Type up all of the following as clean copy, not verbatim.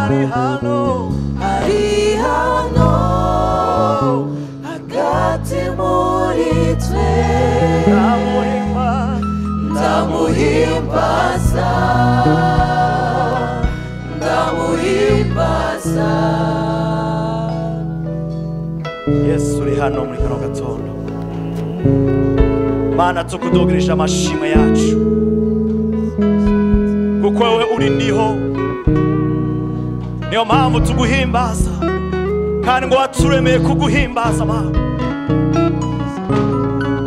Ari hano, Ari hano hagati muri twe. Ndamuhimba, Ndamuhimbaza, ndamuhimbaza. Yesu uri hano muri kano gatondo. Mana, tukudogeresha amashimwe yacu kuko wewe uri niho, niyo mpamvu tuguhimbaza, kandi ngo waturemeye kuguhimbaza. Mana,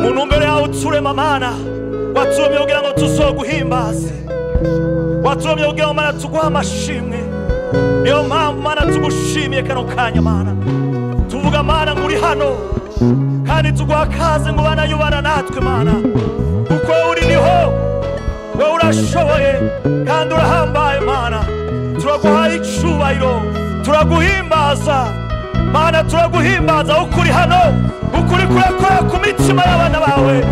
mu ntumbero yawe uturema, Mana, waturemeye kugira ngo tuzoguhimbaze, waturemeye kugira ngo, Mana, tuguhe amashimwe. Niyo mpamvu, Mana, tugushimiye kano kanya. Mana, tuvuga, Mana, ngo uri hano, kandi tuguha kaze ngo banayubana natwe, Mana, kuko wowe uri niho, wowe urashoboye kandi urahambaye. Mana, turaguhaye icubahiro, turaguhimbaza. Mana, turaguhimbaza kuko uri hano, kuko uri kurakora ku mitima y'abana bawe,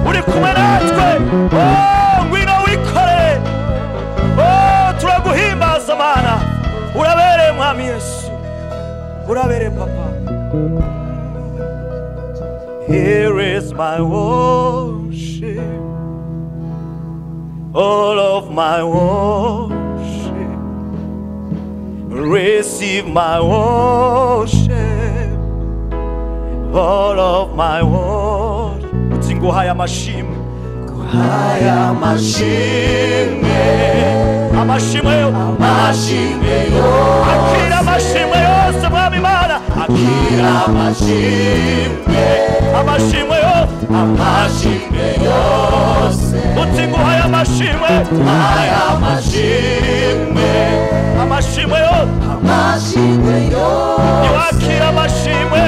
uri kumwe natwe. Oh, ngwino wikorere. Oh, turaguhimbaza, Mana, urabereye. Mwami Yesu, urabereye, Papa. Here is my worship, all of my worship. Receive my worship, all of my worship. Uti nguhaye amashimwe. Aya mashimwe, Amashimwe yo, amashimwe yose. Akira amashimwe yose, Mwami Mana. Akira amashimwe, Amashimwe yose. Amashimwe yose. Uti nguhaye amashimwe. Aya mashimwe, Amashimwe yose. Amashimwe yose. Niwakira amashimwe.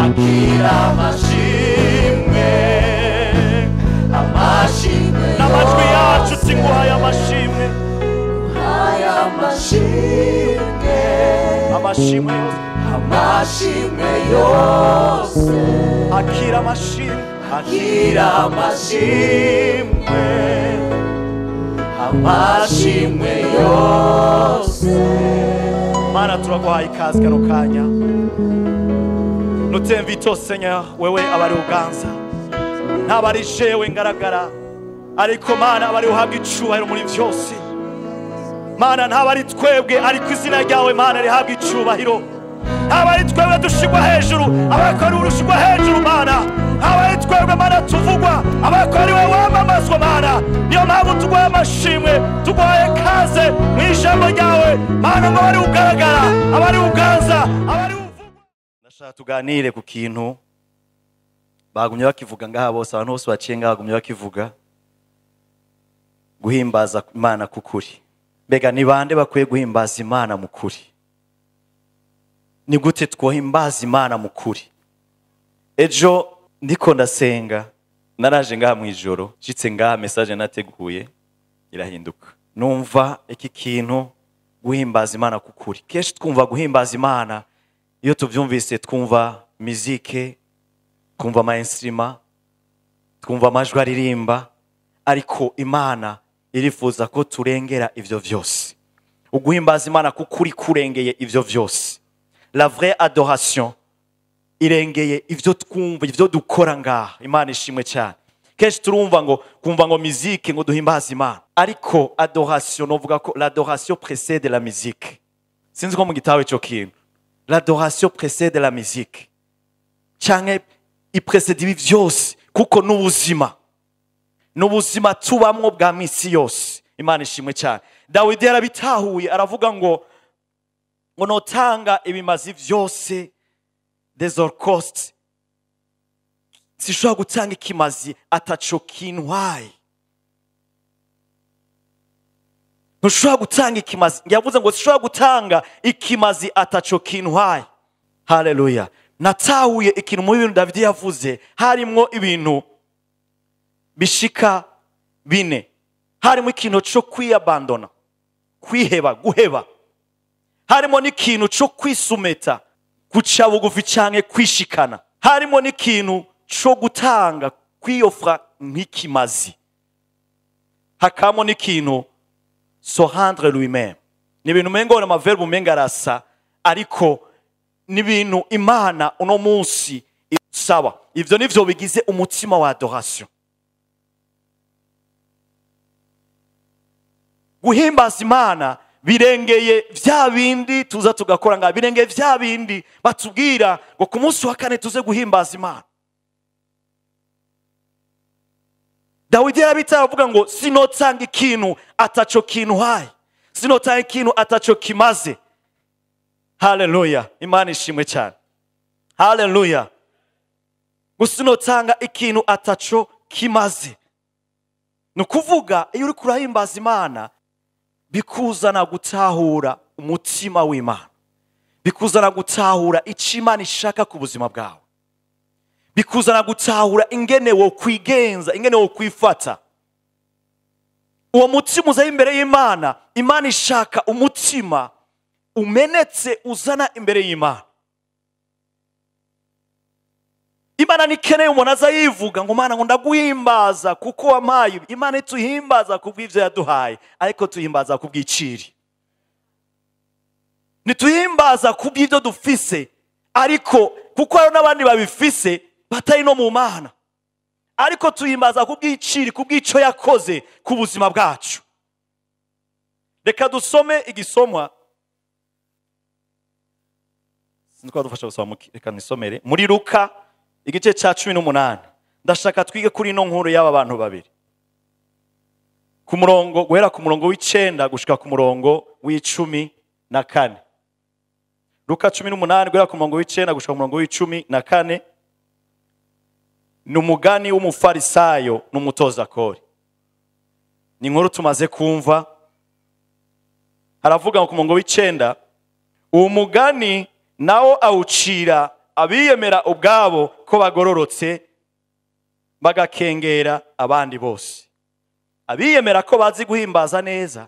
Akira amashimwe, amashimwe. N'amajwi yacu, uti nguhaye amashimwe. Aya mashimwe, Amashimwe yose. Amashimwe yose. Akira amashimwe. Akira amashimwe, amashimwe yose. Mana, turaguhaye ikaze kano kanya. Nous t'invitons, Seigneur, wewe abari uganza, ntabwo ari jewe ngaragara, ariko Mana, abari uhabwa icubahiro muri vyose. Mana, ntabwo ari twebwe, ariko izina ryawe, Mana, rihabwa icubahiro. Ntabwo ari twebwe dushigwa hejuru, ariko ari urushigwa hejuru. Mana, ntabwo ari twebwe, Mana, tuvugwa, ariko ari wowe wamamazwa. Mana, niyo mpamvu tuguhaye amashimwe, tuguhaye kaze mu ijambo ryawe. Mana, ngo abari ugaragara, abari uganza, abari uvugwa. Ndashaka tuganire ku kintu bagumye bakivuga ngaha bose, abantu bose baciye ngaha bagumye bakivuga: guhimbaza Imana kukuri. Mbega ni bande bakwiye guhimbaza Imana mu kuri? Ni gute twohimbaza Imana mu kuri? Ejo ndiko ndasenga, naraje ngaha mu ijoro, nshitse ngaha message nateguye irahinduka. Numva iki kintu, guhimbaza Imana kukuri. Kenshi twumva guhimbaza Imana, iyo tubyumvise twumva mizike, twumva ama instruments, twumva amajwi aririmba, ariko Imana irifuza ko turengera ivyo vyose. Uguhimbaza Imana kukuri kurengeye ivyo vyose. La vraie adoration irengeye ivyo twumva, ivyo dukora ngaha. Imana ishimwe cyane. Kenshi turumva ngo kumva ngo mizike, ngo duhimbaze Imana, ariko adoration, novuga ko l'adoration précède la musique. Sinzi ko mu gitabo ico kintu, l'adoration précède la musique canke iprécède ibi vyose, kuko n'ubuzima tubamwo bwa misi yose. Imana ishimwe cyane. Dawidi yarabitahuye, aravuga ngo notanga ibimazi vyose, des holocaustes, sishobora gutanga ikimazi ataco kintwaye. Ntushobora gutanga ikimazi, yavuze ngo sishobora gutanga ikimazi ataco kintwaye. Haleluya! Natahuye ikintu mu bintu Dawidi yavuze, harimwo ibintu bishika bine. Harimo ikintu cyo kwiyabandona, kwiheba, guheba. Harimo n'ikintu cyo kwisumeta, guca bugufi canke kwishikana. Harimo n'ikintu cyo gutanga, kwiyofra nk'ikimazi. Hakabamo n'ikintu se rendre lui-même. Ni ibintu umengo n'amaverbe umenga arasa, ariko ni ibintu Imana uno munsi idusaba. Ivyo nivyo bigize umutima wa adoration. Guhimbaza Imana birengeye vya bindi tuza tugakora, nga birengeye vya bindi batubwira ngo ku munsi wa kane tuze guhimbaza Imana. Dawidi yarabitara avuga ngo sinotanga ikintu ataco kintu haye, sinotanga ikintu ataco kimaze. Haleluya, Imana ishimwe cyane. Haleluya. Gusinotanga ikintu ataco kimaze. Nukuvuga iyo uri kurahimbaza Imana bikuzana gutahura umutima w'Imana, bikuzana gutahura icyo Imana ishaka ku buzima bwawe, bikuzana gutahura ingene wo kwigenza, ingene wo kwifata. Uwo mutima uza imbere y'Imana. Imana ishaka umutima umenetse uzana imbere y'Imana. Imana nikeneye umuntu aza yivuga ngo Mana ngo ndaguhimbaza kuko wampaye. Imana ituhimbaza kubw'ivyo yaduhaye, ariko tuhimbaza kubw'iciri. Nituhimbaza kubw'ivyo dufise, ariko kuko hari n'abandi babifise batari no mu Mana. Ariko tuhimbaza kubw'iciri, kubw'ico yakoze ku buzima bwacu. Reka dusome igisomwa. Sinzi dufasha gusoma, reka nisomere muri Luka igice ca 18. Ndashaka twige kuri ino nkuru y'aba bantu babiri. Ku murongo guhera ku murongo w'icenda gushika ku murongo w'14. Luka 18 guhera ku murongo w'icenda gushika ku murongo w'14. Ni umugani w'umufarisayo n'umutoza kori. Ni inkuru tumaze kumva. Haravuga ku murongo w'icenda, uwo mugani nawo awucira abiyemera ubwabo ko bagororotse bagakengera abandi bose. Abiyemera ko bazi guhimbaza neza,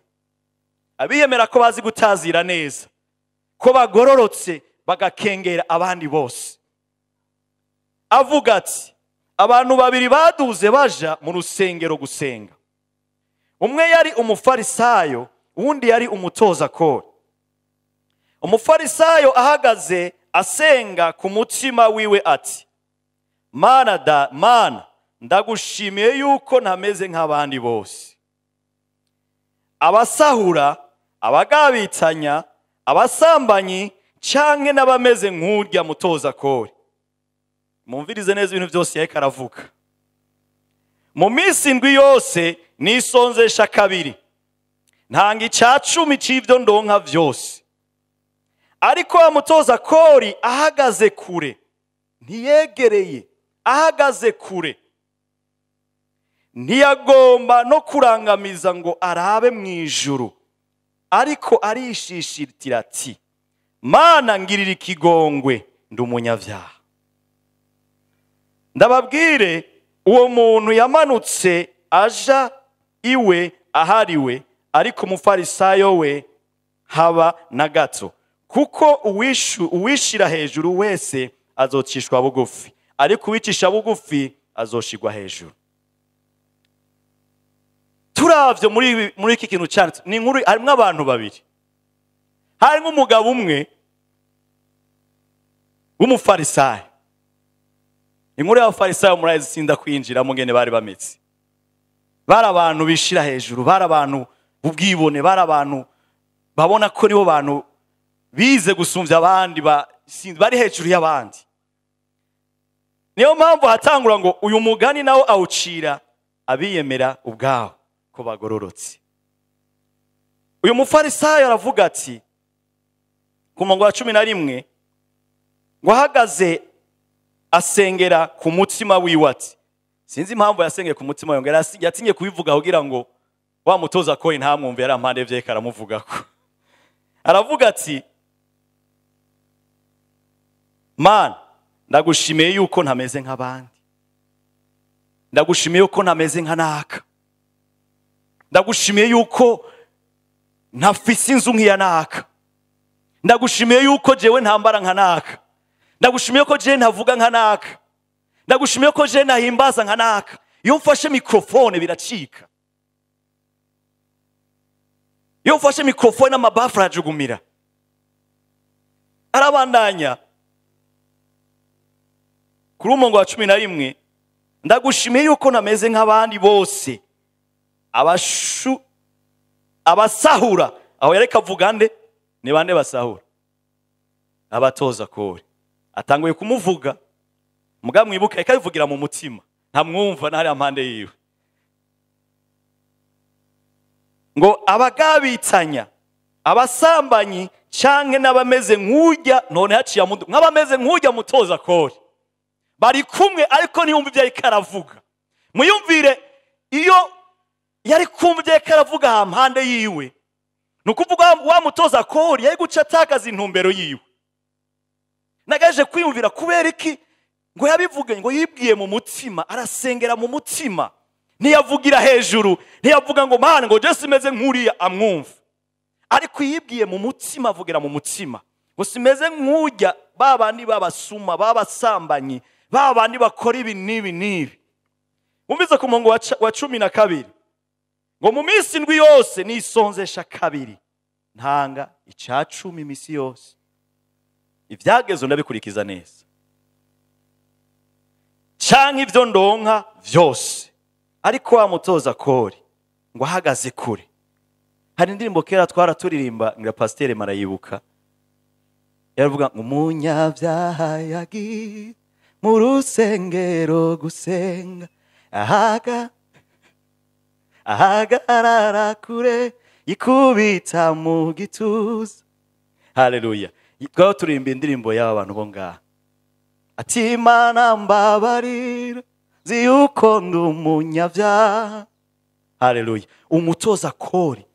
abiyemera ko bazi gutazira neza, ko bagororotse bagakengera abandi bose. Avuga ati abantu babiri baduze baja mu rusengero gusenga. Umwe yari umufarisayo, uwundi yari umutoza kori. Umufarisayo ahagaze asenga ku mutima wiwe ati Mana Mana ndagushimiye yuko ntameze nk'abandi bose, abasahura, abagabitanya, abasambanyi canke n'abameze nk'urya mutoza kori. Mumvirize neza ibintu byose yariko aravuga. Mu minsi indwi yose nisonzesha kabiri, ntanga ica cumi c'ivyo ndonka vyose. Ariko wa mutoza kori ahagaze kure, ntiyegereye, ahagaze kure, ntiyagomba no kurangamiza ngo arabe mu ijuru, ariko arishishitira ati Mana ngirira ikigongwe ndi umunyabyaha. Ndababwire uwo muntu yamanutse aja iwe ahariwe, ariko umufarisayo we haba na gato. Kuko uwishira hejuru wese azocishwa bugufi, ariko uwicisha bugufi azoshigwa hejuru. Turavyo muri iki kintu cyane, ni inkuru harimwo abantu babiri. Harimwo umugabo umwe w'umufarisayo. Inkuru y'abafarisayo murayizi, sinda kwinjiramo ngene bari bameze. Bari abantu bishira hejuru, bari abantu b'ubwibone, bari abantu babona ko nibo bantu bize gusumvya abandi, bari hejuru y'abandi. Niyo mpamvu hatangura ngo uyu mugani nawo awucira abiyemera ubwabo ko bagororotse. Uyu mufarisayo aravuga ati ku murongo wa 11 ngo ahagaze asengera ku mutima wiwe ati, sinzi impamvu yasengeye ku mutima wiwe, ngo yatinye kubivuga kugira ngo wa mutoza ko ntamwumve, yari ampande vyeka aramuvugako. Aravuga ati Mana ndagushimiye yuko ntameze nk'abandi, ndagushimiye yuko ntameze nka naka, ndagushimiye yuko ntafise inzu nk'iya naka, ndagushimiye yuko jewe ntambara nka naka, ndagushimiye ko jewe ntavuga nka naka, ndagushimiye ko jewe ntahimbaza nka naka. Iyo mfashe mikrofone biracika. Iyo ufashe mikrofone n'amabafure arajugumira. Arabandanya kuri umurongo wa 11, ndagushimiye yuko nameze nk'abandi bose abasahura. Aho yareka avuga nde? Ni bande basahura? Abatoza kori. Atanguye kumuvuga, mugabo mwibuka ikabivugira mu mutima, ntamwumva ntari ampande yiwe. Ngo abagabitanya, abasambanyi canke n'abameze nk'urya, none haciye nk'abameze nk'urya mutoza kori. Bari kumwe ariko ntiyumva ibyo ariko aravuga. Muyumvire iyo yari kumva ibyo ariko aravuga ha mpande yiwe, ni ukuvuga wa mutoza kori yari guca atakaza intumbero yiwe. Nagaje kwiyumvira kubera iki ngo yabivuge, ngo yibwiye mu mutima, arasengera mu mutima, ntiyavugira hejuru, ntiyavuga ngo Mana ngo je simeze nk'uriya amwumva, ariko yibwiye mu mutima, avugira mu mutima ngo simeze nk'urya babandi babasuma, babasambanyi, babandi bakora ibi n'ibi n'ibi. Wumvise ku murongo wa 12 ngo mu minsi indwi yose nisonzesha kabiri, ntanga 10% imisi yose, ibyagezo ndabikurikiza neza, canke ivyo ndonka vyose. Ariko wa mutoza kori ngo ahagaze kure. Hari indirimbo kera twaraturirimba ngira pasiteri marayibuka, yaravuga ngo umunyabyaha yagiye mu rusengero gusenga, ahagarara kure yikubita mu gituza. Haleluya. Twaba turirimba indirimbo y'aba bantu bo ngaha, ati Imana mbabarira nzi yuko ndi umunyabyaha. Haleluya. Umutoza kori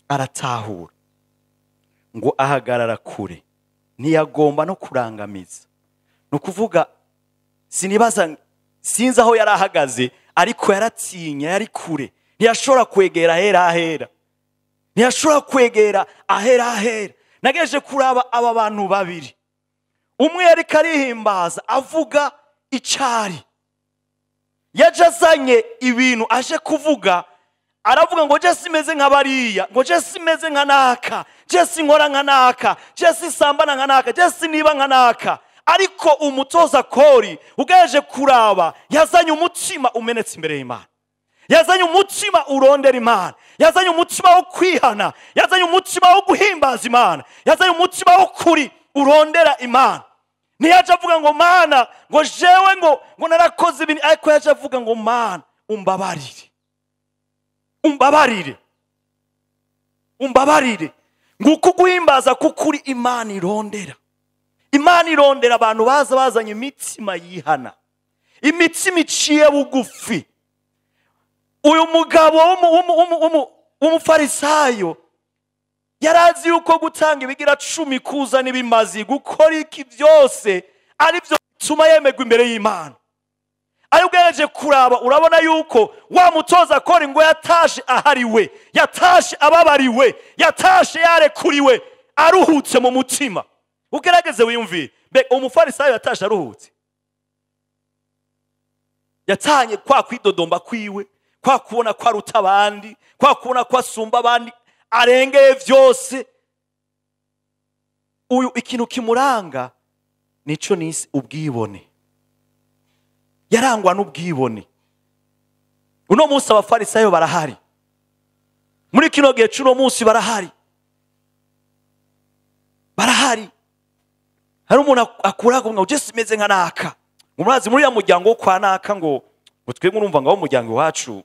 aratahura ngo ahagarara kure, ntiyagomba no kurangamiza. Ni ukuvuga sinibaza, sinzi aho yari ahagaze, ariko yaratinya, yari kure, ntiyashobora kwegera ahera ahera, ntiyashobora kwegera ahera ahera. Nageje kuraba aba bantu babiri, umwe yari karihimbaza avuga icari, yaje azanye ibintu aje kuvuga, aravuga ngo je simeze nka bariya, ngo je simeze nka naka, je sinkora nka naka, je sisambana nka naka, je siniba nka naka. Ariko umutoza kori ugeje kuraba yazanye umutima umenetse imbere y'Imana, yazanye umutima urondera Imana, yazanye umutima wo kwihana, yazanye umutima wo guhimbaza Imana, yazanye umutima wo kuri urondera Imana. Ntiyaje avuga ngo Mana ngo jewe ngo narakoze ibintu, ariko yaje avuga ngo Mana umbabarire, umbabarire, umbabarire. Nguko guhimbaza kukuri Imana irondera. Imana irondera abantu baza bazanye imitima yihana, imitima iciye bugufi. Uyu mugabo w'umufarisayo yarazi yuko gutanga ibigira 10, kuzana ibimazi, gukora iki byose ari byo bituma yemerwa imbere y'Imana. Ariko yaje kuraba, urabona yuko wa mutoza kori ngo yatashe ahariwe, yatashe ababariwe, yatashe yarekuriwe, aruhutse mu mutima. Ugerageze wiyumvire, mbe umufarisayo yatashe aruhutse, yatanye kwa kwidodomba kwiwe, kwa kubona kwa aruta abandi, kwa kubona kwa asumba abandi, arengeye vyose. Uyu ikintu kimuranga nico nisi ubwibone, yarangwa n'ubwibone. Uno munsi abafarisayo barahari, muri kino gihe c'uno munsi barahari, barahari. Hari umuntu akura ngo je simeze nka naka, murazi muri ya muryango wo kwa naka, ngo twebwe urumva ngo umuryango wacu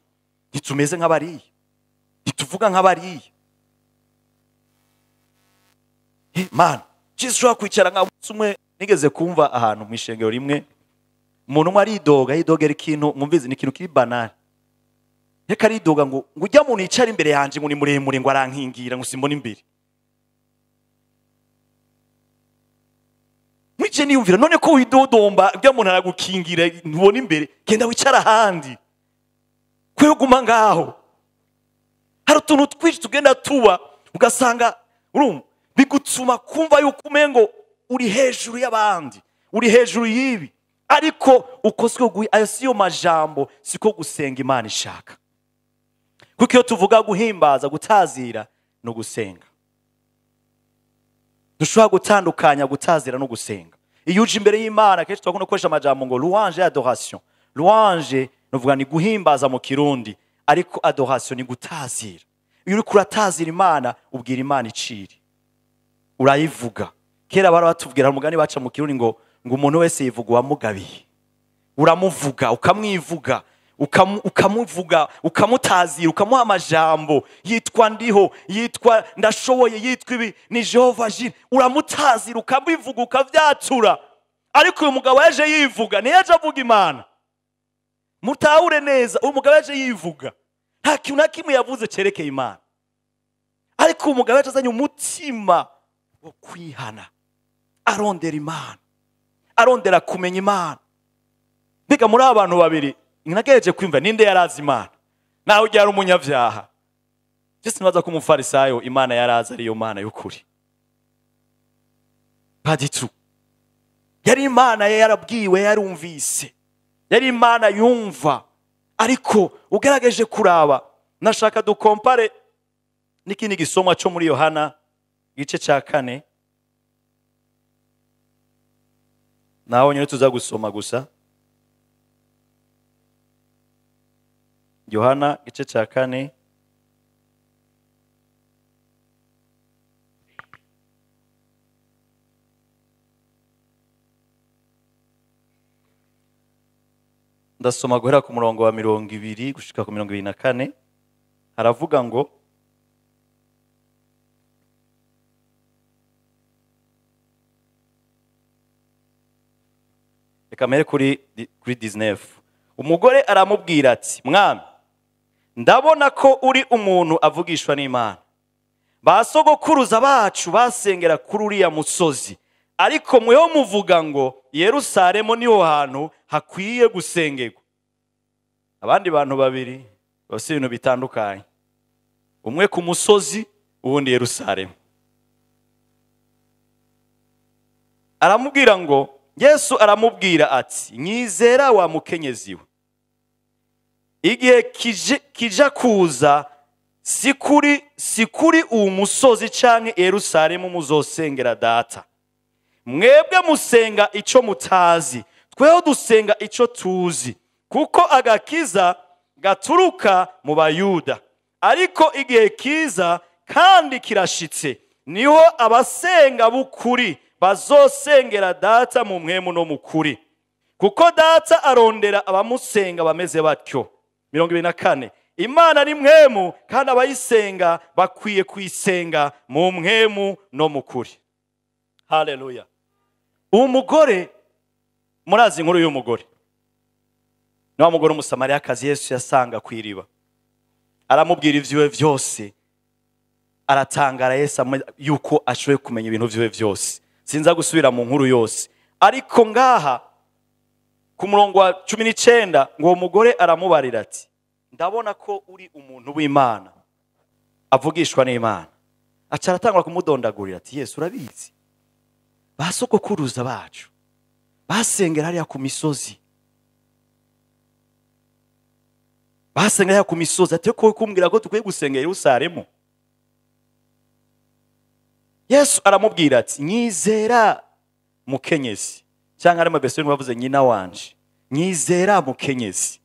ntitumeze nk'abariya, ntituvuga nk'abariya. Man, ushobora kwicara nka umwe. Nigeze kumva ahantu mu ishengero rimwe umuntu umwe aridoga, yidogera ikintu mwumvize ni ikintu kiri banal, reka aridoga ngo ujya muntu yicara imbere yanje ngo ni muremure, ngo arankingira, ngo simbona imbere. Mwije niyumvira none ko widodomba ujya muntu aragukingira ntubona imbere, genda wicara ahandi, kwe guma ngaho. Hari utuntu twinshi tugenda tuba ugasanga urumva bigutuma kumva yuko umengo uri hejuru y'abandi, uri hejuru y'ibi, ariko ukozwe ayo siyo majambo, siko gusenga Imana ishaka. Kuko iyo tuvuga guhimbaza, gutazira, no gusenga. Dushobora gutandukanya gutazira no gusenga. Iyo uje imbere y'Imana kenshi turakunda gukoresha amajambo ngo louange et adoration. Louange nuvuga ni guhimbaza mu Kirundi, ariko adoration ni gutazira. Iyo uriko uratazira Imana ubwira Imana iciri, urayivuga. Kera bara batubwira umugani baca mu Kirundi ngo umuntu wese yivuga uwamugabiye. Uramuvuga, ukamwivuga, ukamuvuga, ukamutazira, ukamuha amajambo. Yitwa ndiho, yitwa ndashoboye, yitwa ibi, ni Jehova Jireh. Uramutazira, ukabivuga, ukavyatura. Ariko uyu mugabo yaje yivuga, ntiyaje avuga Imana. Mutahure neza, uyu mugabo yaje yivuga, nta kintu na kimwe yavuze cerekeye Imana. Ariko uyu mugabo yaje azanye umutima wo kwihana, arondera Imana, arondera kumenya Imana. Mbega muri abantu babiri nagerageje kwimva ninde yarazi Imana? Naho ujya ari umunyabyaha. Je sinibaza ko umufarisayo Imana yarazi ariyo Mana y'ukuri. Pas du tout. Yari Imana yarabwiwe, yarumvise, yari Imana yumva. Ariko ugerageje kuraba, nashaka dukompare n'ikindi gisomwa cyo muri Yohana igice ca 4. Naho nyine tuza gusoma gusa. Yohana igice ca 4. Ndasoma guhera ku murongo wa 20 gushika ku 24. Haravuga ngo reka mpere kuri 19. Umugore aramubwira ati, mwami, ndabona ko uri umuntu avugishwa n'Imana. Ba sogokuruza bacu basengera kuri uriya musozi, ariko mweho muvuga ngo Yerusalemu niho hantu hakwiye gusengerwa. Abandi bantu babiri bafite ibintu bitandukanye, umwe ku musozi, uwundi Yerusalemu. Aramubwira ngo, Yesu aramubwira ati, nyizera wa mukenyezi we, igihe kija kuza, si kuri uwo musozi canke Yerusalemu muzosengera data. Mwebwe musenga ico mutazi, tweho dusenga ico tuzi, kuko agakiza gaturuka mu Bayuda. Ariko igihe kiza kandi kirashitse, niho abasenga b'ukuri bazosengera data mu mwemu no mukuri, kuko data arondera abamusenga bameze batyo. 24. Imana ni mwemu, kandi abayisenga bakwiye kuyisenga mu mwemu no mukuri. Haleluya. Umugore, murazi inkuru y'umugore. Ni wa mugore w'umusamariyakazi Yesu yasanga ku iriba, aramubwira ivyiwe vyose, aratangara Yesu yuko ashoboye kumenya ibintu vyiwe vyose. Sinza gusubira mu nkuru yose, ariko ngaha ku murongo wa 19 ngo uwo mugore aramubarira ati, ndabona ko uri umuntu w'Imana avugishwa n'Imana. Aca aratangura kumudondagurira ati, Yesu urabizi, ba sogokuruza bacu basengera hariya ku misozi, basengera hariya ku misozi, ati ko kumbwira ko dukwiye gusengera Yerusalemu. Yesu aramubwira ati, nyizera mukenyezi, cyangwa ari mabese bavuze nyina wanje, nyizera mukenyezi.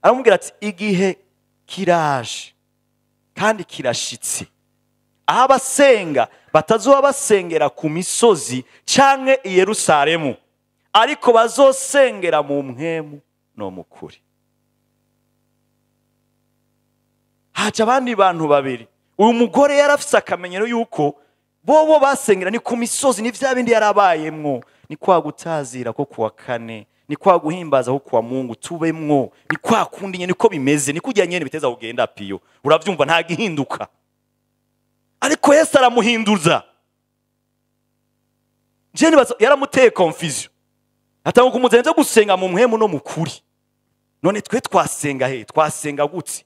Aramubwira ati, igihe kiraje kandi kirashitse, aho abasenga batazoba basengera ku misozi canke i Yerusalemu, ariko bazosengera mu mpwemu no mu kuri. Haca abandi bantu babiri. Uyu mugore yarafise akamenyero yuko bobo basengera ni ku misozi, ni vya bindi yarabayemwo, ni kwa gutazira ko kuwa kane, ni kwa guhimbaza ko kuwa Mungu tubemwo, ni kwa kundi nyene niko bimeze, ni kujya nyene biteza kugenda piyo. Uravyumva nta gihinduka. Ariko Yesu aramuhinduza. Je nibaza yaramuteye confusion. Atanga kumuzenza gusenga mu mpwemu no mu kuri. None twe twasenga he? Twasenga gute?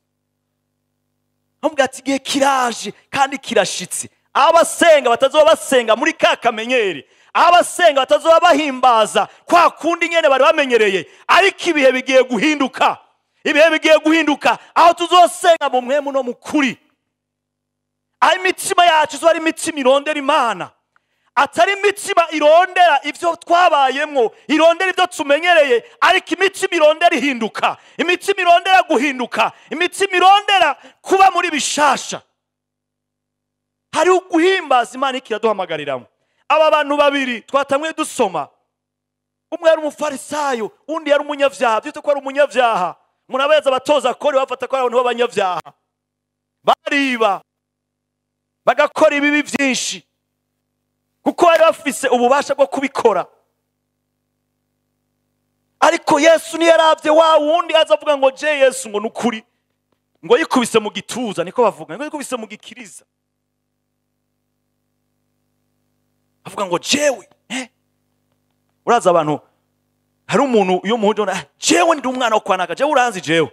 Amubwira ati igihe kiraje kandi kirashitse, abasenga batazoba basenga muri ka kamenyeri, abasenga batazoba bahimbaza kwa kundi nyene bari bamenyereye, ariko ibihe bigiye guhinduka. Ibihe bigiye guhinduka aho tuzosenga mu mpwemu no mu kuri. Aho imitima yacu izoba ari imitima irondera Imana, atari imitima irondera ibyo twabayemwo, irondera ibyo tumenyereye, ariko imitima irondera ihinduka, imitima irondera guhinduka, imitima irondera kuba muri bishasha. Hari uguhimbaza Imana ikiraduhamagariramo. Aba bantu babiri twatanguye dusoma, umwe yari umufarisayo, undi yari umunyabyaha. Byitwa ko ari umunyabyaha, murabaza abatoza kori bafata ko ari abantu b'abanyabyaha, bariba bagakora ibibi byinshi kuko bari bafise ububasha bwo kubikora. Ariko Yesu ntiyaravye wa wundi aza avuga ngo je Yesu ngo nukuri, ngo yikubise mu gituza, niko bavuga, ngo yikubise mu gikiriza, avuga ngo jewe. Uraza abantu, hari umuntu iyo muhuje ubona, jewe ndi umwana wo kwa naka, jewe uranzi jewe.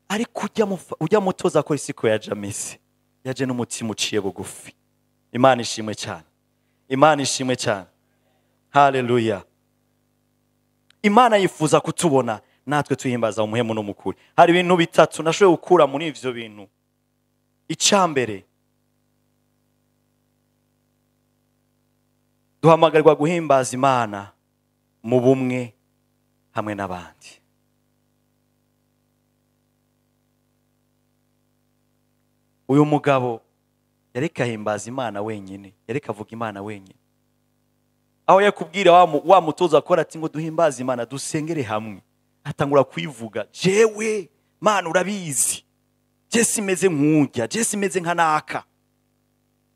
Ariko ujya mutoza ko isiko ya Jamisi yaje n'umutima uciye bugufi. Imana ishimwe cyane, Imana ishimwe cyane, haleluya. Imana yifuza kutubona natwe tuhimbaza umuhemu n'umukuri. Hari ibintu bitatu nashoboye gukura muri ivyo bintu. Icambere, duhamagarirwa guhimbaza Imana mu bumwe hamwe n'abandi. Uyu mugabo yareka ahimbaza Imana wenyine, yareka avuga Imana wenyine. Aho yakubwira wa mutoza akora ati ngo duhimbaze Imana dusengere hamwe, atangura kwivuga, jewe Mana urabizi, je simeze nk'urya, je simeze nka naka,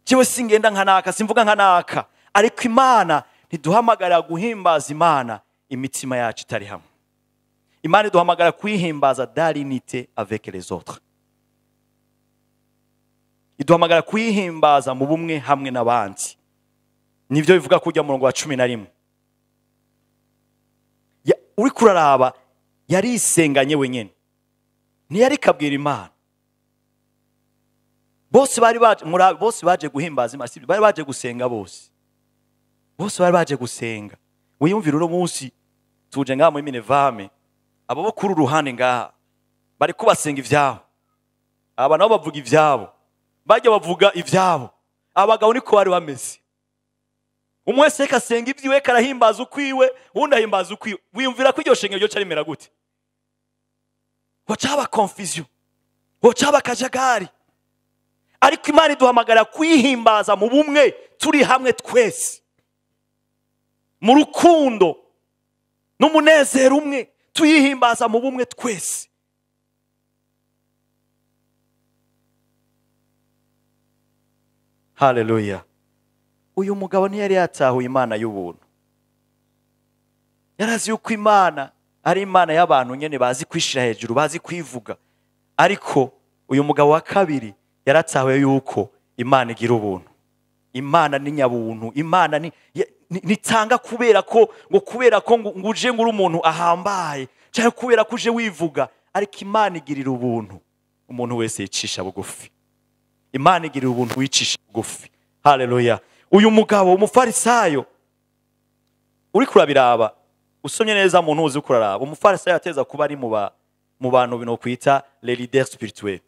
jewe singenda nka naka, simvuga nka naka. Ariko Imana ntiduhamagara guhimbaza Imana imitima yacu itari hamwe. Imana iduhamagara kwihimbaza dans l'unité avec les autres. Iduhamagara kwihimbaza mu bumwe hamwe n'abandi. Nivyo bivuga kujya murongo wa 11. Uri kuraraba yarisenganye wenyene, ntiyari kabwira Imana. Bose bari baje, bose baje guhimbaza Imana, bari baje gusenga bose. Bose bari baje gusenga. Wiyumvira uno munsi tuje ngaha muri Minevame, abo bo kuri uruhande ngaha bari kubasenga ivyabo, aba nabo bavuga ivyabo, bajya bavuga ivyabo. Abagabo niko bari bameze, umwe wese kasenga ibyiwe, karahimbaza ukwiwe, undi ahimbaza ukwiwe. Wiyumvira ko iryo shengero ryo carimera gute? Hocaba confusion, hocaba kajagari. Ariko Imana iduhamagara kwihimbaza mu bumwe, turi hamwe twese, mu rukundo n'umunezero umwe, tuyihimbaza mu bumwe twese. Haleluya. Uyu mugabo ntiyari yatahuye Imana y'ubuntu. Yarazi yuko Imana ari Imana y'abantu nyene bazi kwishira hejuru, bazi kwivuga. Ariko uyu mugabo wa kabiri yaratahuye yuko Imana igira ubuntu. Imana ni nyabuntu, Imana ni nitanga kubera ko ngo kubera ko nguje nguri umuntu ahambaye, cyangwa kubera ko uje wivuga. Ariko Imana igirira ubuntu umuntu wese yicisha bugufi. Imana igirira ubuntu wicisha bugufi. Haleluya. Uyu mugabo umufarisayo uri kurabiraba, usomye neza muntu uzi kuraraba, umufarisayo ateza kuba ari mu bantu bino kwita les leaders spirituels.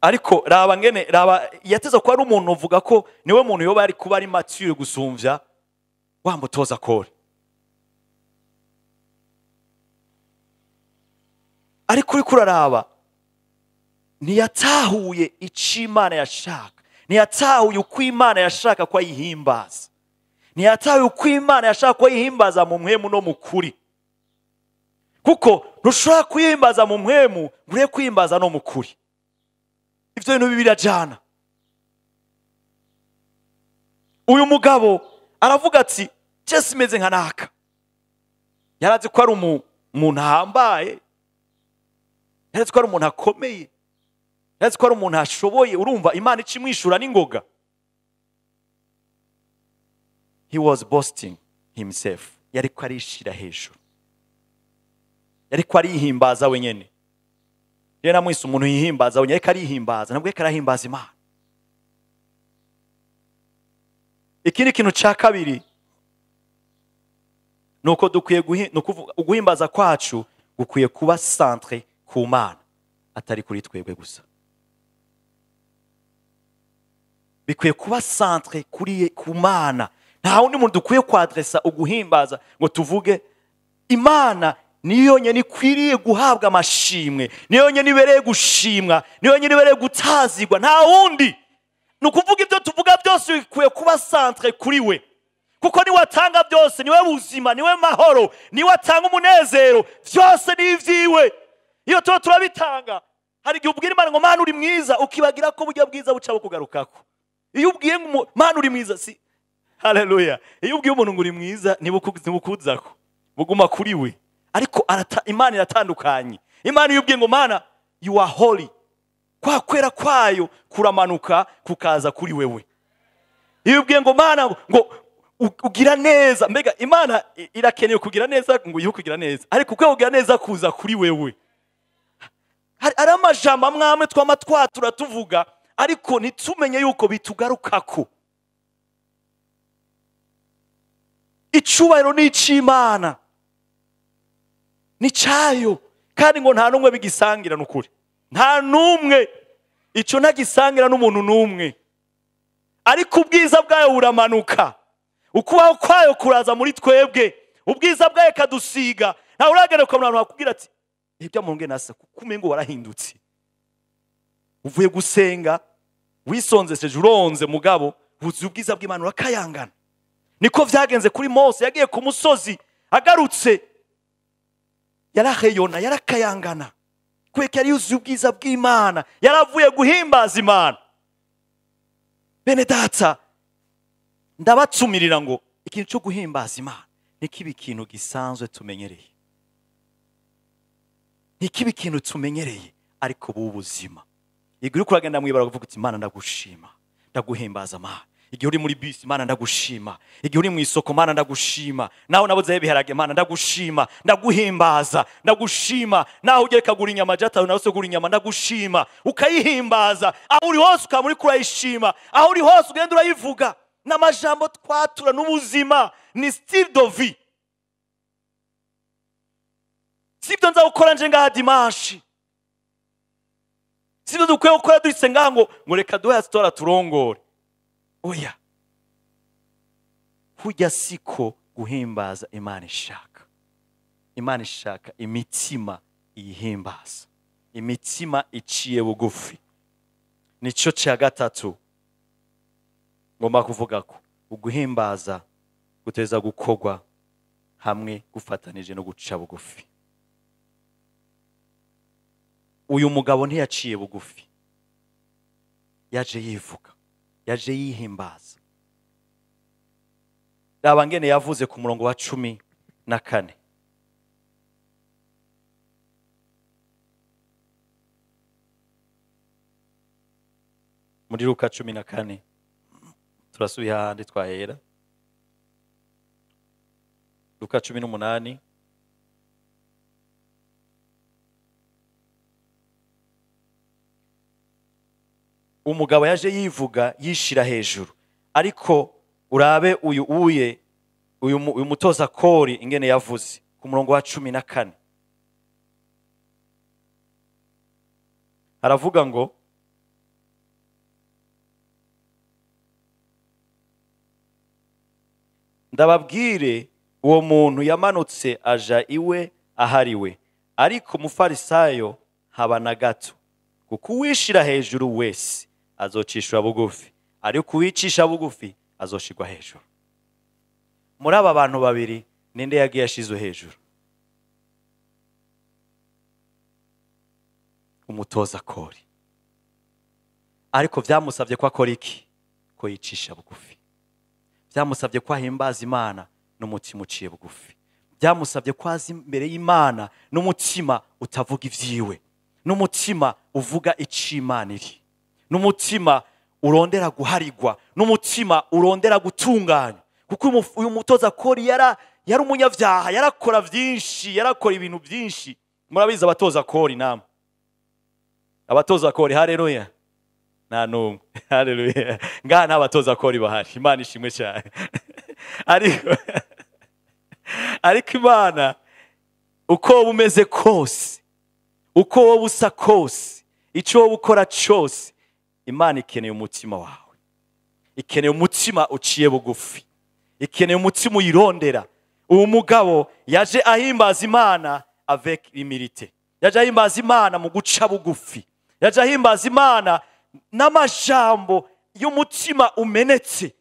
Ariko raba ngene, raba yateza kuba ari umuntu uvuga ko niwe muntu yoba ari kuba ari mature gusumvya wa mutoza kore. Ariko uri kuraraba ntiyatahuye ico Imana yashaka, ntiyatahuye uko Imana yashaka ko ayihimbaza, ntiyatahuye uko Imana yashaka ko ayihimbaza mu mpwemu no mu kuri. Kuko ntushobora kuyihimbaza mu mpwemu ngo ureke kuyihimbaza no mu kuri. Ivyo bintu birajana. Uyu mugabo aravuga ati je simeze nka naka. Yarazi ko ari umuntu ahambaye, yarazi ko ari umuntu akomeye, yarazi ko ari umuntu ashoboye. Urumva Imana icimwishura n'ingoga. He was boasting himself. Yariko arishira hejuru, yariko arihimbaza wenyene. Rero namwise umuntu yihimbaza wenyene, ariko arihimbaza, nabwo ariko arahimbaza Imana. Ikindi kintu ca kabiri nuko dukwiye guhimbaza kwacu gukwiye kuba centré ku Mana, atari kuri twebwe gusa. Bikwiye kuba centre kuri ku Mana. Nta wundi muntu dukwiye kwadresa uguhimbaza ngo tuvuge Imana niyo yonyine ikwiriye guhabwa amashimwe, niyo yonyine ibereye gushimwa, niyo yonyine ibereye gutazigwa, nta wundi. Ni ukuvuga ibyo tuvuga byose bikwiye kuba centre kuri we, kuko niwe atanga byose, niwe buzima, niwe mahoro, niwe atanga umunezero, byose ni ibyiwe. Iyo tuba turabitanga, hari igihe ubwira Imana ngo Mana uri mwiza, ukibagira ko burya bwiza buca bukugarukako. Iyo ubwiye ngo Mana uri mwiza, si haleluya, iyo ubwiye umuntu ngo uri mwiza ntibukuzako, buguma kuri we. Ariko Imana iratandukanye. Imana iyo ubwiye ngo Mana you are holy, kwa kwera kwayo kuramanuka kukaza kuri wewe. Iyo ubwiye ngo Mana ngo ugira neza, mbega Imana irakeneye kugira neza ngo uyihe kugira neza, ariko uko kugira neza kuza kuri wewe. Hari amajambo amwe twama twatura tuvuga, ariko ntitumenye yuko bitugarukako. Icubahiro ni ic'Imana, ni cyayo, kandi ngo nta n'umwe bigisangira. N'ukuri nta n'umwe icyo ntagisangira n'umuntu n'umwe, ariko ubwiza bwayo buramanuka, ukubaho kwayo kuraza muri twebwe, ubwiza bwayo kadusiga. Ntawe uragera ku muntu wakubwira ati ibyo munge nasa, kuko umengo warahindutse, uvuye gusenga wisonzesheje uronze, mugabo wuzuye ubwiza bw'Imana urakayangana. Niko vyagenze kuri Mose, yagiye ku musozi agarutse yaraheyona, yarakayangana, kweka yari yuzuye ubwiza bw'Imana, yaravuye guhimbaza Imana. Bene data, ndabatumirira ngo ikintu cyo guhimbaza Imana nikiba ikintu gisanzwe tumenyereye, nikiba ikintu tumenyereye, ariko b'ubuzima. Igihe uri kuragenda mwibara uvuga uti Imana ndagushima, ndaguhimbaza Mana. Igihe uri muri bisi, Imana ndagushima. Igihe uri mu isoko, Imana ndagushima. Naho nabuze ibiharage, Imana ndagushima, ndaguhimbaza, ndagushima. Naho ugiye kagura inyama jata, naho se gura inyama, ndagushima. Ukayihimbaza aho uri hose, ukaba uri kurayishima aho uri hose, ugenda urayivuga. N'amajambo twatura n'ubuzima ni style de vie. Sibyo nza gukora nje ngaha dimanche, sibyo dukwiye gukora duhise ngaha ngo reka duhe sitora turongore. Oya, kujya siko guhimbaza Imana ishaka. Imana ishaka imitima iyihimbaza, imitima iciye bugufi. Nico cya gatatu ngomba kuvuga ko uguhimbaza guteza gukogwa hamwe gufatanije no guca bugufi. Uyu mugabo ntiyaciye bugufi, yaje yivuga, yaje yihimbaza. Raba ngene yavuze ku murongo wa 14. Muri Luka 14 turasubiye hahandi twahera. Luka 18. Umugabo yaje yivuga yishira hejuru, ariko urabe uyu uye uyu mutoza kori ingene yavuze ku murongo wa 14. Aravuga ngo ndababwire uwo muntu yamanutse aja iwe ahariwe, ariko umufarisayo haba na gato, kuko uwishira hejuru wese azocishwa bugufi, ariko uwicisha bugufi azoshirwa hejuru. Muri aba bantu babiri ninde yagiye ashizwe hejuru? Umutoza kori. Ariko vyamusavye ko akora iki? Ko yicisha bugufi. Vyamusavye ko ahimbaza Imana n'umutima uciye bugufi. Vyamusavye ko aza imbere y'Imana n'umutima utavuga ivyiwe, n'umutima uvuga ic'Imana iri, n'umutima urondera guharigwa, n'umutima urondera gutunganya. Kuko uyu mutoza kori yari umunyavyaha, yarakora vyinshi, yarakora ibintu byinshi. Murabizi abatoza kori namwe, abatoza kori, haleluya. Nta numwe, haleluya. Ngaha nta batoza kori bahari, Imana ishimwe cyane. Ariko Imana uko bumeze kose, Uko wowe usa kose, icyo wowe ukora cyose, Imana ikeneye umutima wawe, ikeneye umutima uciye bugufi, ikeneye umutima uyirondera. Uwo mugabo yaje ahimbaza Imana avec humilité, yaje ahimbaza Imana mu guca bugufi, yaje ahimbaza Imana n'amajambo y'umutima umenetse.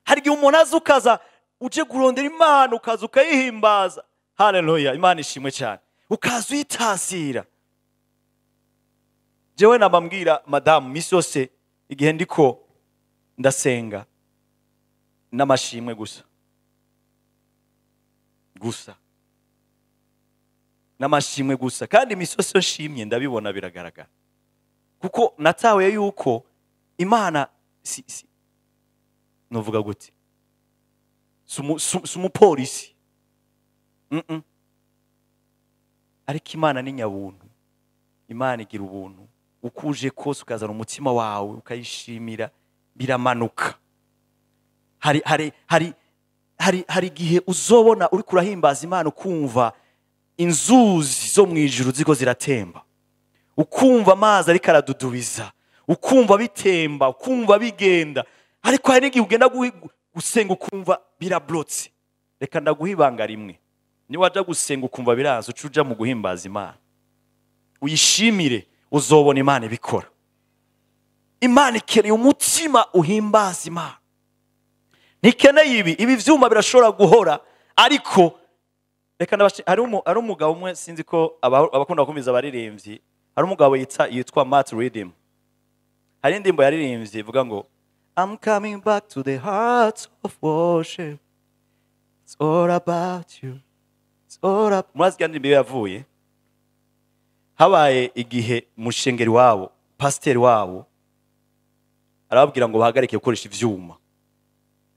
Hari igihe umuntu aza ukaza uje kurondera Imana, ukaza ukayihimbaza, haleluya, Imana ishimwe cyane, ukaza uyitasira. Jewe nabambwira madamu misi yose igihe ndiko ndasenga n'amashimwe gusa gusa, n'amashimwe gusa, kandi imisi yose nshimye ndabibona biragaragara, kuko natahuye yuko Imana si novuga gute, si umupolisi, ariko Imana ni nyabuntu, Imana igira ubuntu. Ukuje kose ukazana umutima wawe ukayishimira, biramanuka. Hari hari hari hari hari igihe uzobona uri kurahimbaza Imana ukumva inzuzi zo mu ijuru ziko ziratemba, ukumva amazi ariko aradudubiza, ukumva bitemba, ukumva bigenda. Ariko hari n'igihe ugenda gusenga ukumva birablotse. Reka ndaguha ibanga rimwe, niba waja gusenga ukumva biraza, uca uja mu guhimbaza Imana, uyishimire, uzobona Imana ibikora. Imana ikeneye umutima uhimbaza Imana. Ntikeneye ibi vyuma birashobora guhora, ariko reka hari umugabo umwe, sinzi ko abakunda gukomeza abaririmbyi, hari umugabo yitwa Matt Redeem. Hari indirimbo yaririmbye ivuga ngo I'm coming back to the heart of worship, it's all about you, it's all up. Murazi iyo ndirimbo yavuye habaye igihe mushengeri wabo, pasiteri wabo arababwira ngo bahagarike gukoresha ivyuma.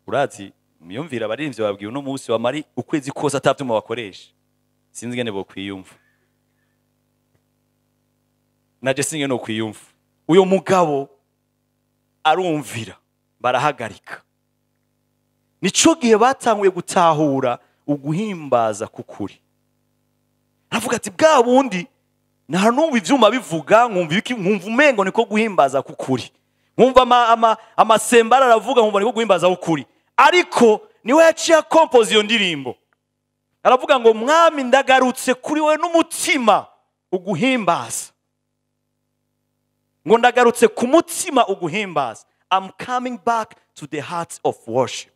Urazi miyumvira abaririmbyi babwiye uno munsi bamari ukwezi kose atavyuma bakoresha, sinzi ngene bo kwiyumva, naje singe no kwiyumva. Uyo mugabo arumvira, barahagarika. Nico gihe batanguye gutahura uguhimbaza kukuri. Aravuga ati bwa bundi nta numva ivyuma bivuga, nkumva ibiki, nkumva umengo niko guhimbaza kukuri, nkumva amasembara aravuga, nkumva niko guhimbaza kukuri. Ariko niwe yaciye akompoza iyo ndirimbo, aravuga ngo mwami ndagarutse kuri we n'umutima uguhimbaza, ngo ndagarutse ku mutima uguhimbaza, I'm coming back to the heart of worship.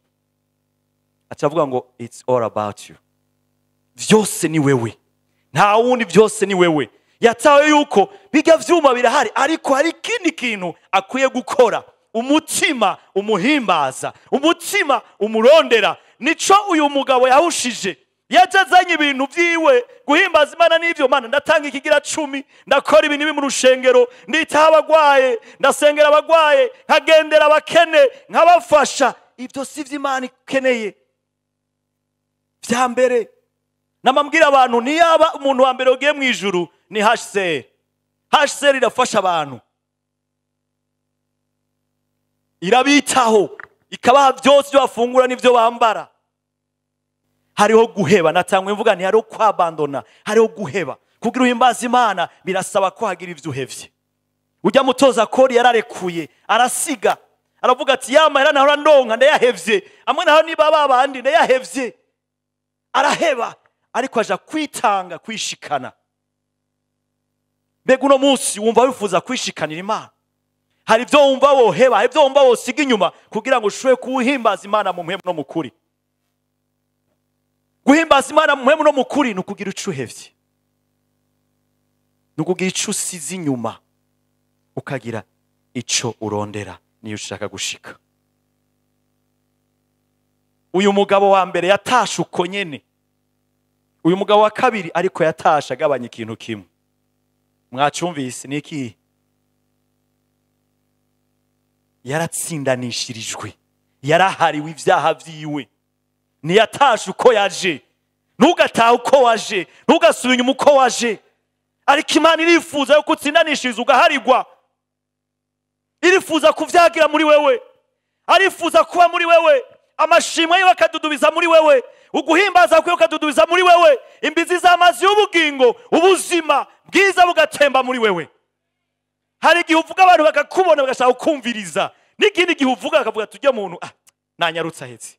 Acavuga ngo it's all about you, vyose ni wewe, nta wundi, vyose ni wewe. Yatawe yuko bijya vyuma birahari, ariko hari ikindi kintu akwiye gukora, umutima umuhimbaza, umutima umurondera. Nico uyu mugabo yahushije, yajazanye ibintu vyiwe guhimbaza Imana n'ivyo. Mana ndatanga ikigira 10, ndakora ibintu mu rushengero, nditaha abagwaye, ndasengera abagwaye, nkagendera abakene, nkabafasha. Ibyo si vyo Imana ikeneye vya mbere. Namambwira abantu, niyaba umuntu wa mbere ugiye mu ijuru ni HCR. HCR irafasha abantu, irabitaho, ikabaha byose ibyo bafungura n'ibyo bambara. Hariho guheba, natangwe mvuga nti hariho kwabandona, hariho guheba. Kugira uhimbaze Imana birasaba ko hagira ivyo uhevye. Ujya mutoza kori yararekuye, arasiga, aravuga ati ya mahera nahora ndonka ndayahevye, amwe naho niba babandi ndayahevye. Araheba, ariko aja kwitanga, kwishikana. Mbega uno munsi wumva wifuza kwishikanira Imana? Hari ibyo wumva woheba, hari ibyo wumva wosiga inyuma kugira ngo ushobore kuhimbaza Imana mu mpemu no mu kuri. Guhimbaza Imana mu mpemu no mu kuri ni ukugira ico uhevye, ni ukugira ico usize inyuma, ukagira ico urondera niyo ushaka gushika. Uyu mugabo wa mbere yatashe uko nyene, uyu mugabo wa kabiri ariko yatashe agabanya ikintu kimwe. Mwacumvise ni iki? Yaratsindanishirijwe, yarahariwe ivyaha vyiwe. Ntiyatashe uko yaje, ntugatahe uko waje, ntugasubire inyuma uko waje. Ariko Imana irifuza yuko utsindanishiriza ugaharigwa, irifuza kuvyagira muri wewe, arifuza kuba muri wewe, amashimwe yiwe akadudubiza muri wewe. Uguhimbaza kwiwe ukadudubiza muri wewe imbizi z'amazi y'ubugingo, ubuzima bwiza bugatemba muri wewe. Hari igihe uvuga abantu bakakubona bagashaka kukumviriza, n'ikindi gihe uvuga bakavuga tujya muntu nanyarutse ahetse.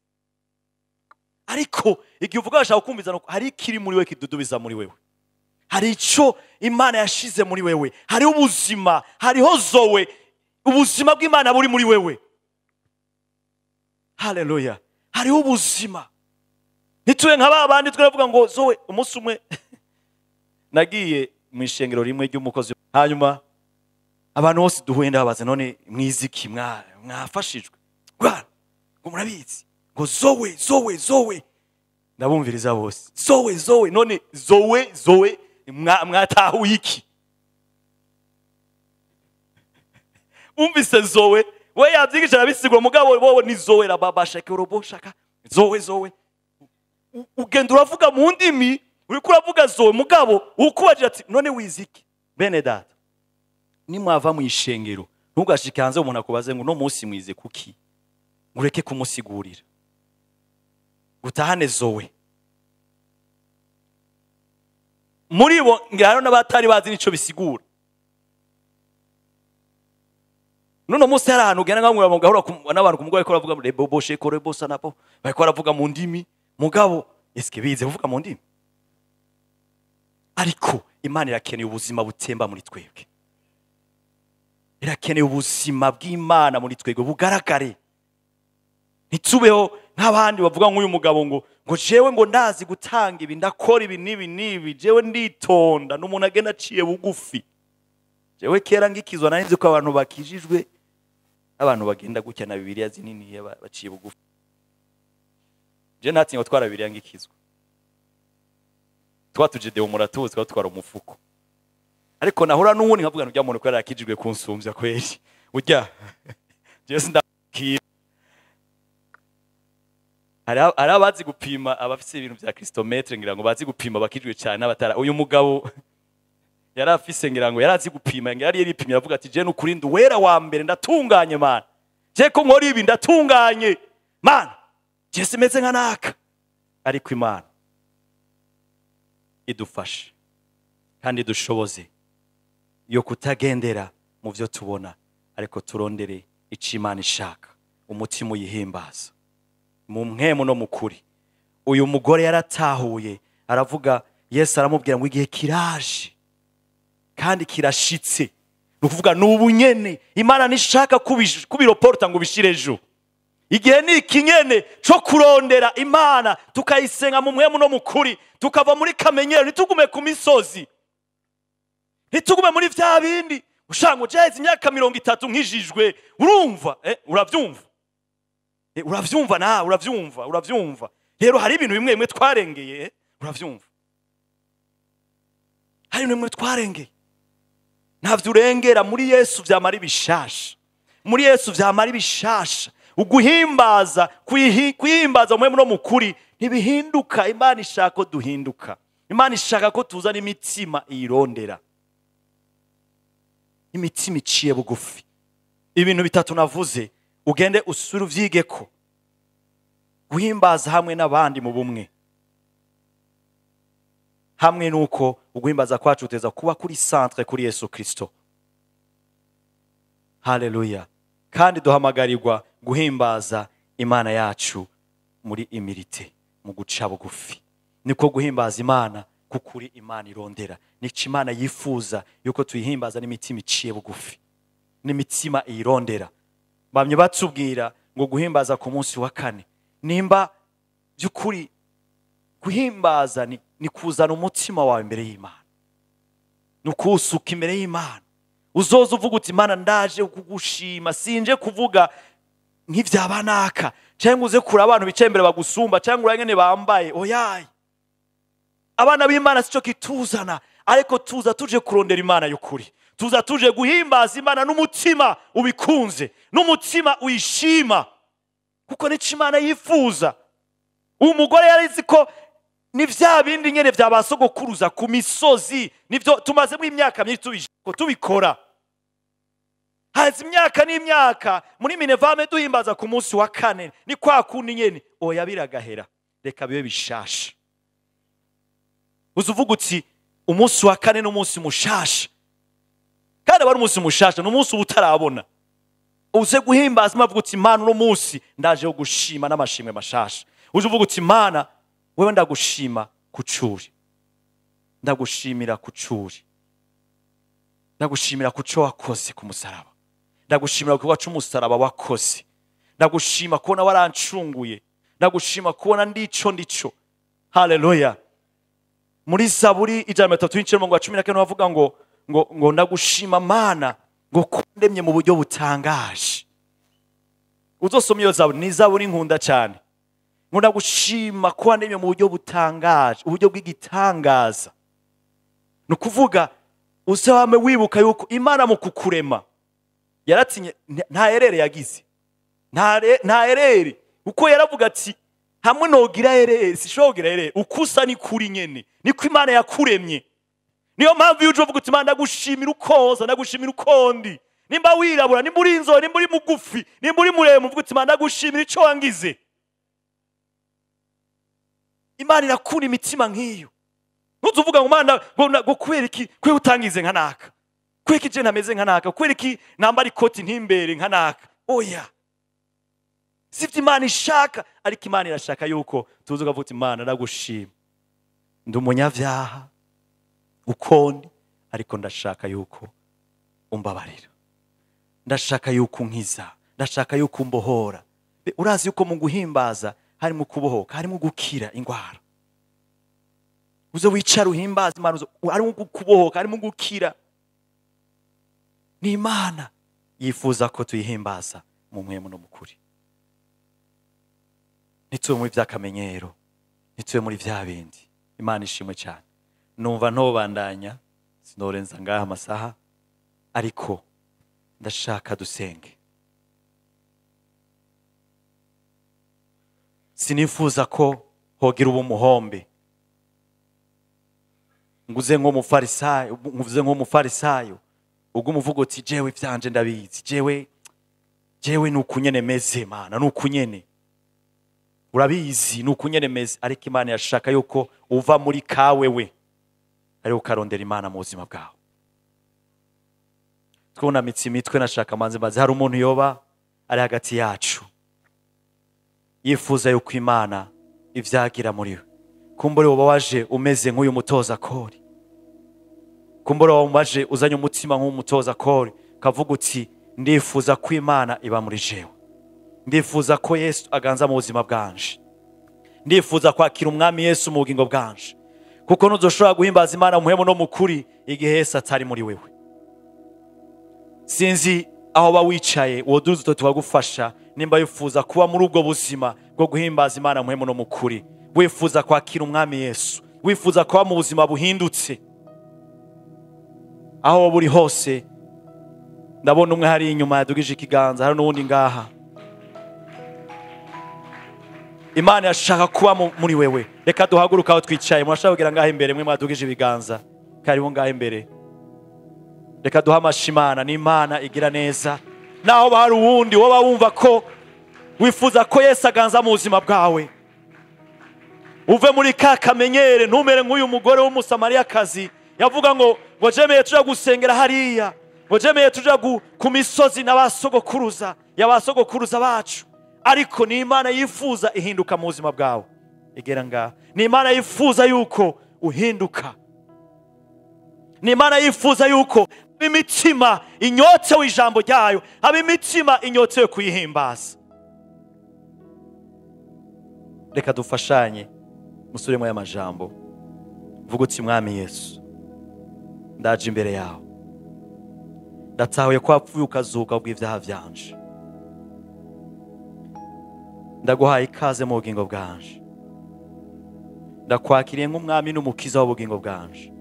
Ariko igihe uvuga bashaka kukumviriza, hari ikiri muri wewe kidudubiza muri wewe, hari ico Imana yashize muri wewe, hari ubuzima, hariho zowe, ubuzima bw'Imana buri muri wewe. Haleluya, hariho ubuzima. Ntitube nka ba bandi twaravuga ngo zowe. Umunsi umwe nagiye mu ishengero rimwe ry'umukozi, hanyuma abantu bose duhuye ndababaza, none mwiziki mwafashijwe ngo murabizi ngo zowe zowe zowe. Ndabumviriza bose zowe zowe, none zowe zowe mwatahuye iki? Umvise zowe we yavyigisha arabisigura, mugabo wowe ni zowe rababashake uroboshaka zowe zowe. Ugenda uravuga mu ndimi, uriko uravuga zowe, mugabo ukubajira ati none wiziki? Bene data, nimwava mu ishengero ntugashike hanze umuntu akubaze ngo no munsi mwize kuki, ureke kumusigurira, utahane zowe. Muri bo ngaro n'abatari bazi nico bisigura. Nuno munsi hari ahantu ugenda nkamwe mugahura n'abantu kumugore ko baravuga rebo sheko rebo sanapo, bariko baravuga mu ndimi, mugabo eske bize kuvuga mu ndimi? Ariko Imana irakeneye ubuzima butemba muri twebwe, irakeneye ubuzima bw'Imana muri twebwe bugaragare. Ntitubeho nk'abandi bavuga nk'uyu mugabo ngo jewe ngo ndazi gutanga ibi, ndakora ibi n'ibi n'ibi, jewe nditonda, n'umuntu agenda aciye bugufi. Jewe kera ngikizwa nari nzi ko abantu bakijijwe abantu bagenda gutya na Bibiliya zinini baciye bugufi. Je ntatinye gutwara Bibiliya ngikizwa, twatujede muratuzi twatwara umufuko, ariko nahura n'uwundi nkavuga nurya muntu ko yarakijijwe kunsumvya kweri, urya jewe sindakira. Hari abazi gupima, abafise ibintu vya Christometre ngira ngo bazi gupima bakijwe cyane n'abatara. Uyu mugabo yari afise ngira ngo yarazi gupima, ngira yari yaripimye aravuga ati je n'ukuri ndi wera wa mbere, ndatunganye mana, je ko nkora ibi ndatunganye mana, je simeze nka naka. Ariko Imana idufashe kandi idushoboze yo kutagendera mu vyo tubona, ariko turondere ico Imana ishaka, umutima uyihimbaza mu mpwemu no mukuri. Uyu mugore yaratahuye aravuga, Yesu aramubwira ngo igihe kiraje kandi kirashitse. Ni ukuvuga n'ubu nyene Imana nishaka kubiroporta ngo bishire ejo. Igihe ni ikinyene co kurondera Imana, tukayisenga mu mpwemu no mukuri, tukava muri kamenyero, ntitugume ku misozi, ntitugume muri vya bindi. Ushaka ngo jaheze imyaka 30 nkijijwe, urumva uravyumva, uravyumva na uravyumva, uravyumva. Rero hari ibintu bimwe bimwe twarengeye, uravyumva, hari ibintu bimwe twarengeye. Ntavyo urengera muri Yesu vyamara ibishasha, muri Yesu vyamara ibishasha. Uguhimbaza, kuhimbaza umwe no mukuri ntibihinduka. Imana ishaka ko duhinduka, Imana ishaka ko tuzana imitima irondera, imitima iciye bugufi. Ibintu bitatu navuze ugende usure uvyigeko: guhimbaza hamwe n'abandi mu bumwe, hamwe nuko uguhimbaza kwacu uteza kuba kuri centre kuri Yesu Kristo. Haleluya. Kandi duhamagarirwa guhimbaza Imana yacu muri imirite, mu guca bugufi. Niko guhimbaza Imana kukuri Imana irondera, nico Imana yifuza yuko tuyihimbaza n'imitima iciye bugufi, n'imitima irondera. Bamye batubwira ngo guhimbaza ku munsi wa kane, nimba by'ukuri guhimbaza ni kuzana umutima wawe imbere y'Imana, ni ukuwusuka imbere y'Imana. Uzoza uvuga uti Imana ndaje kugushima, sinje kuvuga nk'ivyabanaka, cyangwa uze kura abantu bicaye imbere bagusumba, cyangwa urangene bambaye. Oyaye, abana b'Imana sico kituzana, ariko tuza tuje kurondera Imana y'ukuri, tuza tuje guhimbaza Imana n'umutima ubikunze, n'umutima uyishima, kuko nico Imana yifuza. Umugore yarizi ko ni vya bindi nyene vya basogokuruza ku misozi, nivyo tumazemo imyaka myinshi tubikora. Hazi imyaka n'imyaka muri Minevame duhimbaza ku munsi wa kane, ni kwa kundi nyene. Oya, biragahera. Reka bibe bishasha. Uzuvuga uti umunsi wa kane n'umunsi mushasha, kandi aba ari umunsi mushasha, ni umunsi uba utarabona. Uze guhimbaza Imana uvuga uti Imana uno munsi ndaje gushima n'amashimwe mashasha. Uze uvuga uti Imana wewe ndagushima kucuri, ndagushimira kucuri, ndagushimira kuco wakoze ku musaraba, ndagushimira kuba c'umusaraba wakoze, ndagushima kubona warancunguye, ndagushima kubona ndico ndico. Haleluya. Muri Zaburi 139 bavuga ngo ngo ngo ndagushima Mana ngo kundemye mu buryo butangaje. Uzosoma iyo Zaburi, ni Zaburi nkunda cyane. Ngo ndagushima ko ndemye mu buryo butangaje, uburyo bw'igitangaza. Ni ukuvuga uzame wibuka yuko Imana mu kukurema yaratinye, nta erere yagize, nta erere, uko yaravuga ati hamwe nogira erere sishogira erere, ukusa ni kuri nyene, niko Imana yakuremye. Niyo mpamvu iyo uje uvuga uti Imana ndagushimira ukoza, ndagushimira ukondi, nimba wirabura, nimba uri inzobe, nimba uri mugufi, nimba uri muremure, uvuga uti Imana ndagushimira ico wangize. Imana irakunda imitima nk'iyo. Ntuzuvuga ngo Imana ngo kubera iki kwe utangize nka naka, kubera iki je ntameze nka naka, kubera iki nambara ikoti ntimbere nka naka. Oya, sivyo Imana ishaka. Ariko Imana irashaka yuko tuza ukavuga uti Imana ndagushima, ndi umunyavyaha ukondi, ariko ndashaka yuko umbabarira, ndashaka yuko unkiza, ndashaka yuko umbohora. Urazi yuko mu guhimbaza harimo kubohoka, harimo gukira ingwara. Uze wicara uhimbaza Imana, harimo kubohoka, harimo gukira. Ni Imana yifuza ko tuyihimbaza mu mwemu no mu kuri. Ntitube muri vy'akamenyero, ntitube muri vya bindi. Imana ishimwe cyane. Numva ntobandanya, sinorenza ngaha amasaha, ariko ndashaka dusenge. Sinifuza ko hogira ubu muhombe. Nguze nk'umufarisayo, nguze nk'umufarisayo, ubwo umuvugo uti jewe ivyanje ndabizi, jewe nukunyene meze Mana, nukunyene. Urabizi nukunyene meze, ariko Imana yashaka yuko uva muri kawewe ariko ukarondera Imana mu buzima bwawe. Twunamitse imitwe, nashaka manze mbaze hari umuntu yoba ari hagati yacu yifuza yuko Imana ivyagira muri we. Kumbure woba waje umeze nk'uyu mutoza kori, kumbure woba waje uzanye umutima nk'umutoza kori, kavuga uti ndifuza ko Imana iba muri jewe, ndifuza ko Yesu aganza mu buzima bwanje, ndifuza kwakira umwami Yesu mu bugingo bwanje. Kuko ntuzoshobora guhimbaza Imana muhemo no mukuri igihe Yesu atari muri wewe. Sinzi aho ba wicaye, woduza tutagufasha nimba yifuza kuba muri ubwo buzima bwo guhimbaza Imana muhemo no mukuri, wifuza kwakira umwami Yesu, wifuza kuba mu buzima buhindutse. Aho buri hose ndabona umwe hari inyuma yadugije ikiganza, hari n'uwundi ngaha. Imana yashaka kuba muri wewe. Reka duhaguruka aho twicaye. Murashaka kugira ngaha imbere, mwe mwadugije ibiganza, karibu ngaha imbere. Reka duha amashi Imana, ni Imana igira neza. Naho hari uwundi woba wumva ko wifuza ko Yesu aganza mu buzima bwawe, uve muri ka kamenyere, ntumere nk'uyu mugore w'umusamariyakazi yavuga ngo ngo jemeye tuja gusengera hariya, ngo jemeye tuja ku misozi n'abasogokuruza y'abasogokuruza bacu. Ariko ni Imana yifuza ihinduka mu buzima bwawe. Igera ngaha. Ni Imana yifuza yuko uhinduka. Ni Imana yifuza yuko imitima inyotse ijambo ryayo, haba imitima inyotse kuyihimbaza. Reka dufashanye musubiremo aya majambo. Vuga uti Mwami Yesu, ndaje imbere yawe, ndatahuye ko wapfuye ukazuka bw'ivyaha vyanje, ndaguhaye ikaze mu bugingo bwanje, ndakwakiriye nk'umwami n'umukiza w'ubugingo bwanje,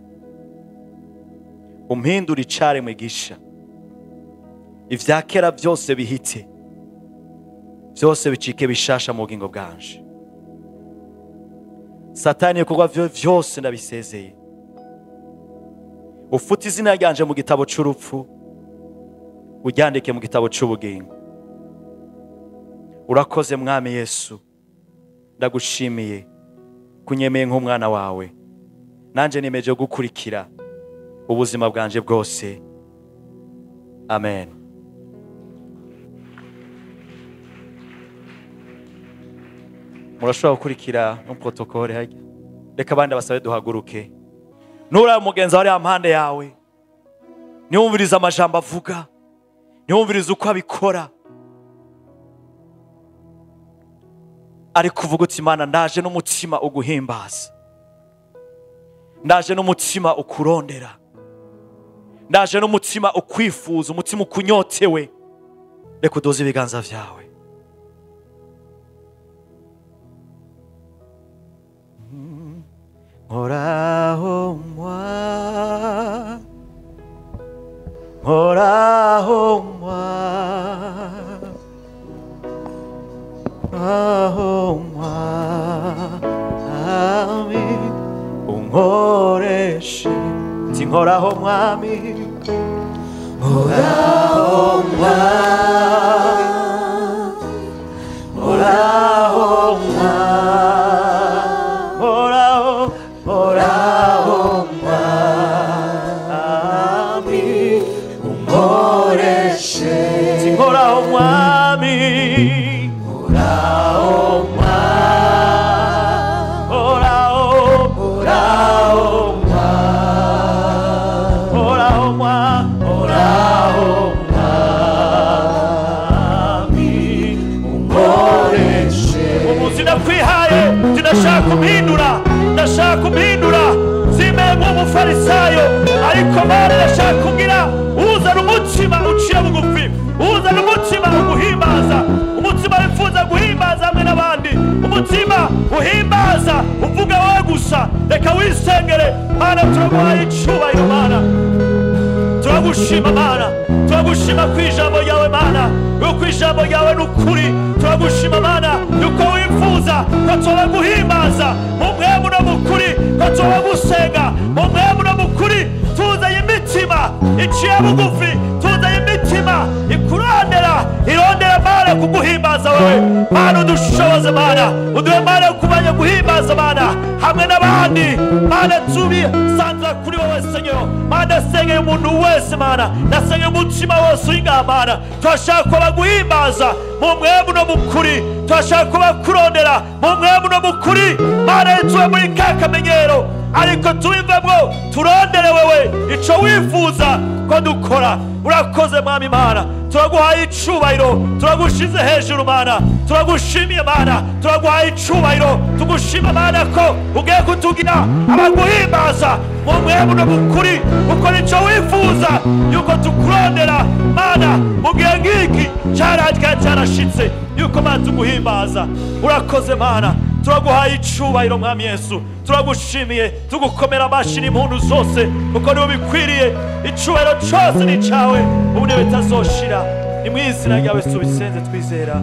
umpindure icaremwe gisha, ivya kera byose bihite, byose bicike bishasha mu bugingo bwanje. Satani ibikorwa vyose ndabisezeye, ufute izina ryanje mu gitabo c'urupfu, uryandike mu gitabo c'ubugingo. Urakoze Mwami Yesu, ndagushimiye Kunyemeye nk'umwana wawe, nanje nimeje gukurikira ubuzima bwanje bwose. Amen. Murashobora gukurikira no protocole hajya. Reka abandi basabe duhaguruke. Nura mugenzi wari ampande yawe, niwumviriza amajambo avuga, niwumviriza uko abikora, ariko uvuga uti Imana ndaje n'umutima uguhimbaza, ndaje n'umutima ukurondera, ndaje n'umutima ukwifuza, umutima ukunyotewe. Reka uduze ibiganza vyawe. Nkoraho mwa, nkoraho mwa, aho mwami unkoreshe. Nkoraho mwami, nkoraho mwami, nkoraho mwami, nkoraho, nkoraho mwami unkoreshe. Nkoraho mwami, nkoraho mwami, nkoraho, nkoraho mwami, nkoraho mwami, nkoraho mwami unkoreshe. Ubu sinakwihaye, sinashaka kumpindura, ndashaka kumpindura, simbe nk'umufarisayo, ariko Mana ndashaka kugira uzana umutima uciye bugufi, uzana umutima uguhimbaza, umutima wifuza guhimbaza hamwe n'abandi, umutima uhimbaza uvuga wowe gusa. Reka wisengere Mana, turaguhaye icubahiro Mana, turagushima Mana, turagushima ku ijambo ryawe Mana, yuko ijambo ryawe ni ukuri. Turagushima Mana yuko wifuza ko tuba guhimbaza mu mwemu no mu kuri, ko tuba gusenga mu mwemu no mu kuri. Tuzanye imitima iciye bugufi, tuzanye imitima ikurondera, irondera Mana kuguhimbaza wewe Mana. Udushoboze Mana, uduhe Mana kumenya guhimbaza Mana hamwe n'abandi Mana, tubisanzura kuri wowe Senyor Mana. Ndasengeye umuntu wese Mana, ndasengeye umutima wose uri ngaha Mana, turashaka kuba guhimbaza mu mwemu no mu kuri, turashaka kuba kurondera mu mwemu no mu kuri Mana. Tuwe muri ka kamenyero, ariko tubivemwo, turondere wewe ico wifuza ko dukora. Urakoze Mwami Mana, turaguhaye icubahiro, turagushize hejuru Mana, turagushimiye Mana, turaguhaye icubahiro, tugushima Mana ko ugiye kutugira abaguhimbaza mu mwemu no mu kuri, kuko nico wifuza yuko tukurondera Mana. Mu gihe nk'iki cyaraje cyarashitse yuko Mana tuguhimbaza. Urakoze Mana, turaguhaye icubahiro Mwami Yesu, turagushimiye, tugukomera amashyi n'impundu zose, kuko niwe bikwiriye. Icubahiro cose ni cawe, ubu niwe bitazoshira. Ni mu izina ryawe tubisenze twizera.